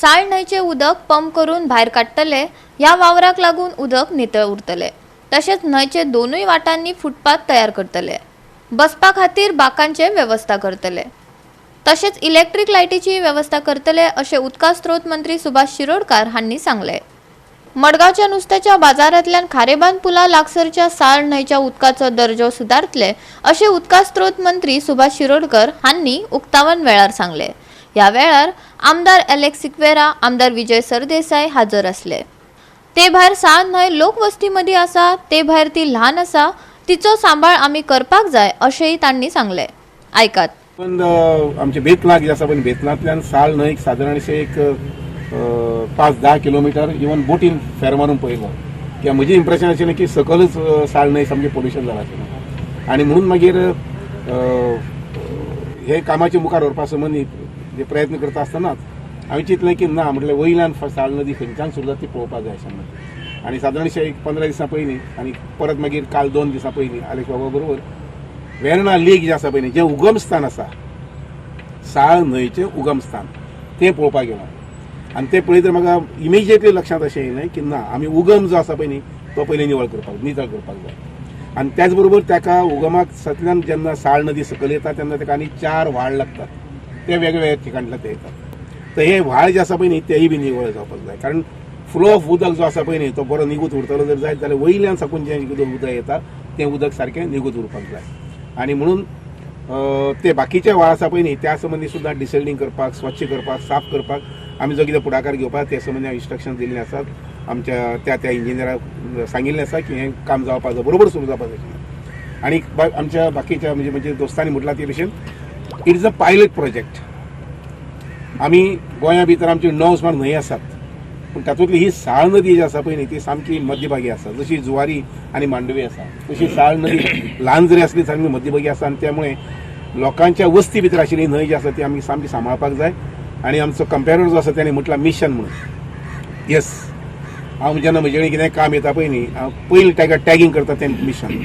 साळ न्हंयचें उदक पंप करून भायर काडटले. ह्या वावराक लागून उदक नितळ उरतले. तशेंच न्हंयचे दोनूय वाटांनी फुटपाथ तयार करतले. बसपा खातीर बाकांचे वेवस्था करतले. तशेंच इलेक्ट्रीक लायटीची वेवस्था करतले, अशें उदका स्रोत मंत्री सुभाष शिरोडकार हांणी सांगलें. मडगांवच्या नुस्त्याच्या बाजारांतल्यान खारेबांद पुला लागसरच्या साळ न्हंयच्या उदकाचो दर्जो सुदारतले, अशें उदका स्रोत मंत्री सुभाष शिरोडकर हांणी उक्तावण वेळार सांगले. ह्या वेळार आमदार एलेक्स सिक्वेरा, आमदार विजय सरदेसाय हाजर आसले. ते भायर साळ न्हंय लोकवस्ती मदीं आसा. ते भायर ती ल्हान आसा. तिचो सांबाळ आमी करपाक जाय, अशेंय तांणी सांगलें. आयकात. पण आमचे बेतलाक जे आसा पळय, बेतलांतल्यान साळ न्हंयक सादारणशे एक 5-10 किलोमिटर इवन बोटीन फेर मारून पळयलो किंवा म्हजें इम्प्रेशन आशिल्लें की सकलच साळ न्हंय सामकें पोल्युशन जालां आशिल्लें. आनी म्हणून मागीर हे कामाचे मुखार व्हरपा संबंदी जे प्रयत्न करता आसतनाच हांवें चिंतलें की ना म्हटलें, वयल्यान साळ नदी खंयच्यान सुरू जाता ती पळोवपाक जाय अशें म्हणून. आनी सादारणशे एक 15 दिसां पयलीं आनी परत मागीर काल 2 दिसां पयलीं आलेक्स बाबा बरोबर वेर्णा लेक जें आसा पळय न्ही, जें उगमस्थान आसा, साळ न्हंयचें उगमस्थान, तें पळोवपाक गेलो. आनी तें पळयत म्हाका इमिजिएटली लक्षांत अशें येयलें की ना, आमी उगम जो आसा पळय न्ही, तो पयलीं निवळ करपाक, नितळ करपाक जाय. आनी त्याच बरोबर ताका उगमाक जेन्ना साळ नदी सकयल येता तेन्ना ताका आनी चार व्हाळ लागतात. ते वेगवेगळ्या ठिकाणला ते येतात. तर हे व्हाळ जे आसा पळय न्ही, तेय बी निवळ जावपाक जाय, कारण फ्लो ऑफ उदक जो आसा पळय न्ही, तो बरो निगूत उरतलो जर जायत जाल्यार वयल्यान साकून जें उदक येता तें उदक सारकें निगूत उरपाक जाय. आनी म्हणून ते बाकीचे व्हाळ आसा पळय न्ही, त्या संबंदी सुद्दां डिसेल्डिंग करपाक, स्वच्छ करपाक, साफ करपाक आमी जो कितें फुडाकार घेवपाक ते संबंदी इन्स्ट्रक्शन दिल्लीं आसात. आमच्या त्या त्या इंजिनियराक सांगिल्लें आसा की हें काम जावपाक जाय, बरोबर सुरू जावपाक जाय. आनी आमच्या बाकीच्या म्हणजे म्हणजे दोस्तांनी म्हटलां ते भशेन, it is a pilot project. आमी गोंया भितर आमची णव सुमार न्हंय आसात, पूण तातूंतली ही साळ नदी जी आसा पळय न्ही, ती सामकी मध्यभागी आसा. जशी जुवारी आनी मांडवी आसा, तशी साळ नदी ल्हान जरी आसली, सामकी मध्यभागी आसा. आनी त्यामुळे लोकांच्या वस्ती भितर आशिल्ली न्हंय जी आसा ती आमी सामकी सांबाळपाक जाय. आनी आमचो कंपेरर जो आसा तेणे म्हटला मिशन म्हणून. येस, हांव जेन्ना म्हजे कडेन कितें काम येता पळय न्ही, हांव पयलीं ताका टॅगींग करता तें मिशन.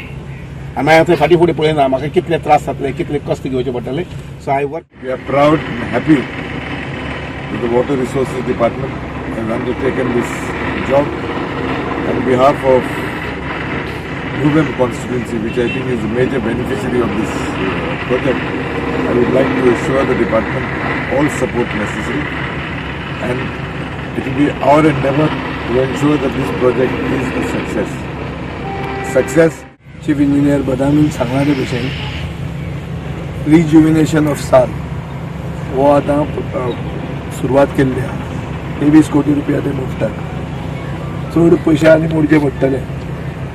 आनी मागीर थंय फाटीं फुडें पळयना म्हाका कितले त्रास जातले, कितले कश्ट घेवचे पडटले. So I work. We are proud and happy that the Water Resources Department has undertaken this job on behalf of Nuvem constituency, which I think is a major beneficiary of this project. I would like to assure the department all support necessary, and it will be our endeavor to ensure that this project is a success. Success. Chief engineer बदामीन सांगला ते भशेन, रिज्युविनेशन of साल हो आतां सुरवात केल्ली आहा. 23 कोटी रुपया ते मुफ्टात. चड पयशे आनी मोडचे पडटले.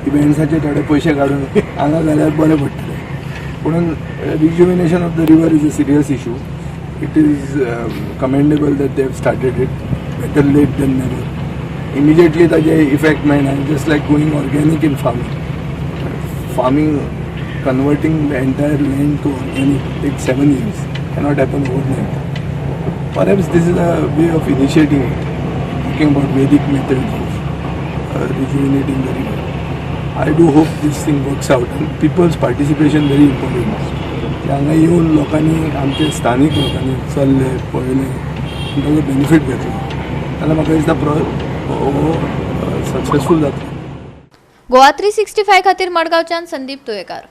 इव्हेंट्साचे थोडे पयशे काडून हांगा घाल्यार बरें पडटलें. पुणून rejuvenation of the river is a serious issue. It is commendable that they have started it. Better late than never. Immediately ताजे इफेक्ट मेळना. Just like going organic in farming, farming, converting the entire land to organic takes 7 years, cannot happen overnight. Perhaps this is a way of initiating it, talking about Vedic methods of rejuvenating the river. I do hope this thing works out, and people's participation very important. की हांगा येवन लोकांनी, आमचे स्थानीक लोकांनी चल्ले, पळयलें आनी ताजो बेनिफीट घेतलो जाल्यार म्हाका दिसता प्रो हो सक्सेसफूल जातलो. गोवा 365 खातीर मडगांवच्यान संदीप तुयेकार.